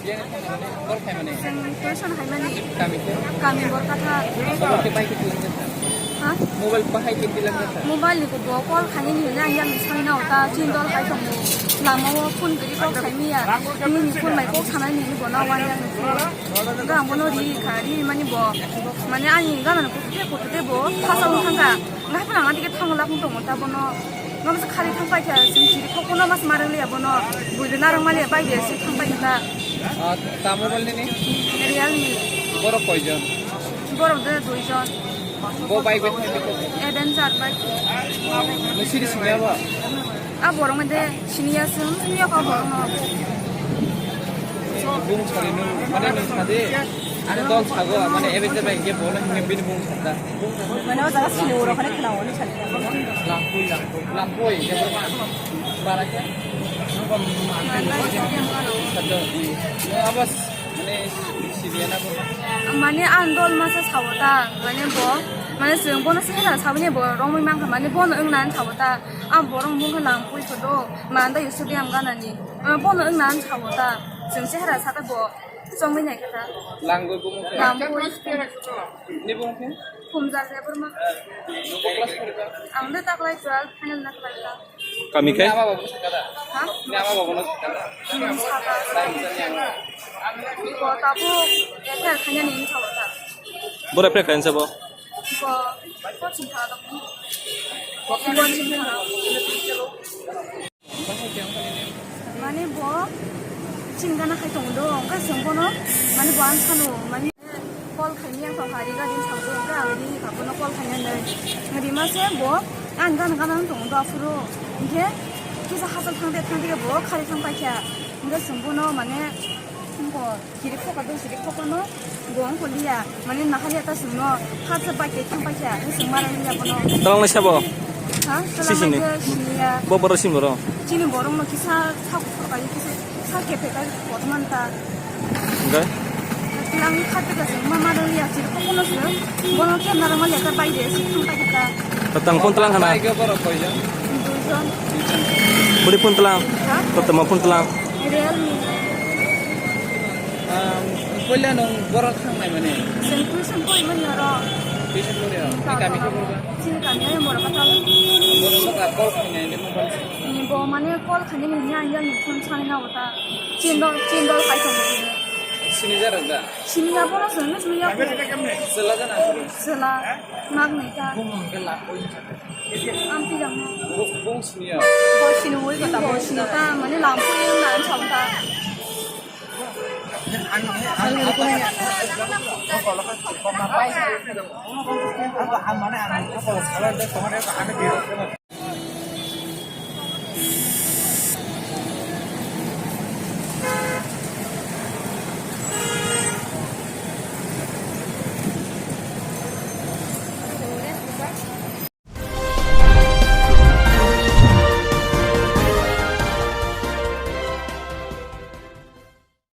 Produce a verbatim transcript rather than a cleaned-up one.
Call khaimani. Chwng tuition khaimani. Kami khe? Kami Borkatha. Mobile khe bai khe tilang kha? Ha? Mobile bahai khe tilang kha? Mobile ni bo call khainani hwnwi ang yakni sanina uta chin dol hai tongo. Lama o phone gari kok saimiya. Nini phone bai kok sanai nini bono wan yakni phone. Ga ang bono ri kha, ri mani bo. Mane ani gana no kutu te kutu te bo. Phasa wng thang kha. Ngai phano ama dige thango lakhung tongo ta bono. Mama se khali thang pai kha, sing siri khok kono mas marang liya bono. Buide narang maliya bai de si thang pai kha ta. Ah, ta mobile nini? Realme. Borok koijon? Borok de duijon. Bo bike bai thang kha? Avenger bike. Nung siri sini abo? A borok mende siniya sung, siniya ka borok no. Bung sari nung, mane nung sadi. Ani dol sago, mane Avenger bai hinkhe bono hinkhe bini bung sakda. Mane o jaga sini uro khane khna oni sani. Lampui, lampui, lampui, jebor ma. Bara khe? Sado. Abas, mane, sibiyana bo. Mane ang dol masa sabo ta, mane bo, mane chwng bono se hena sabo ni bo romwi mangkha, mane bono wngna ang sabo ta. Ang borok bung khe lampui photo, manda yusubi ang ganani. Bono wngna ang sabo ta, chwng se hera saka bo. Chongwi nai kha ta. Langwi bumung khe? Langwi. Ni bumung khe? Khumjal Debbarma. Nung kok class pori ba? Ang de taklai twelve final na khlai ta. Kami khe? Ni ama babu sakha da? Ha? Ni ama babu no sakha da? Hmm, sakha. Nai misa ni ang. Ko tabu F I R khaina ni thawa ta. Bora F I R khain sabo? Ko, ko ching kha da. Ko ching kha. Mane bo chini gana khai tongo do, hwnkhe chwng bono mane bo ang sano mane call khaimani ang tong kha, ri gari thang do, hwnkhe ang ri kha bono call khainani. Rima se bo ang gana gana wng tongo do aphuru, hwnkhe kisa hachal thang de thang de bo khari thang paikha, hwnkhe chwng bono mane bo. Chiri khoka do, chiri khoka no, gong ko liya, mane nahaliya ta sung no, ha se bai ke thang pai kya, ni sung mara liya bono. Tolong ni sabo? Ha? Sisi ni? Tolong ni siniya. Bo boro sing boro? Chini borong no kisa, sa khoka kisa, sa ke peka kot man ta. Enggak? Tilang khat ka sung ma mara liya, chiri khoka no sung, bono ke nara ma liya ta bai de, si thang pai kita. Tatang phone tlang hana? Bai ke borok koi jon? Dui jon. Budi phone tlang? Ha? Tatang ma phone tlang? Realme. Um, puila nung borok thang nai mani? Chwng tuition pori mani oro. Tuition pori oro? Ni kami khe borok? Chini kami o Borokatha. Borok no ka call khainai de mobile se? Ni bo mane call khainai ni yang yang ni phone chang na ota. Chin dol, chin dol khai thang ni. Sini jar da? Sini ya bono sini sini ya. Sela jana? Sela. Mag ni ta. Bung hwnkhe la koi. Amtwi jang. Bo, bung sini ya? Bo sini oi kota, bo sini ta, mane lampu yang nan chong ta.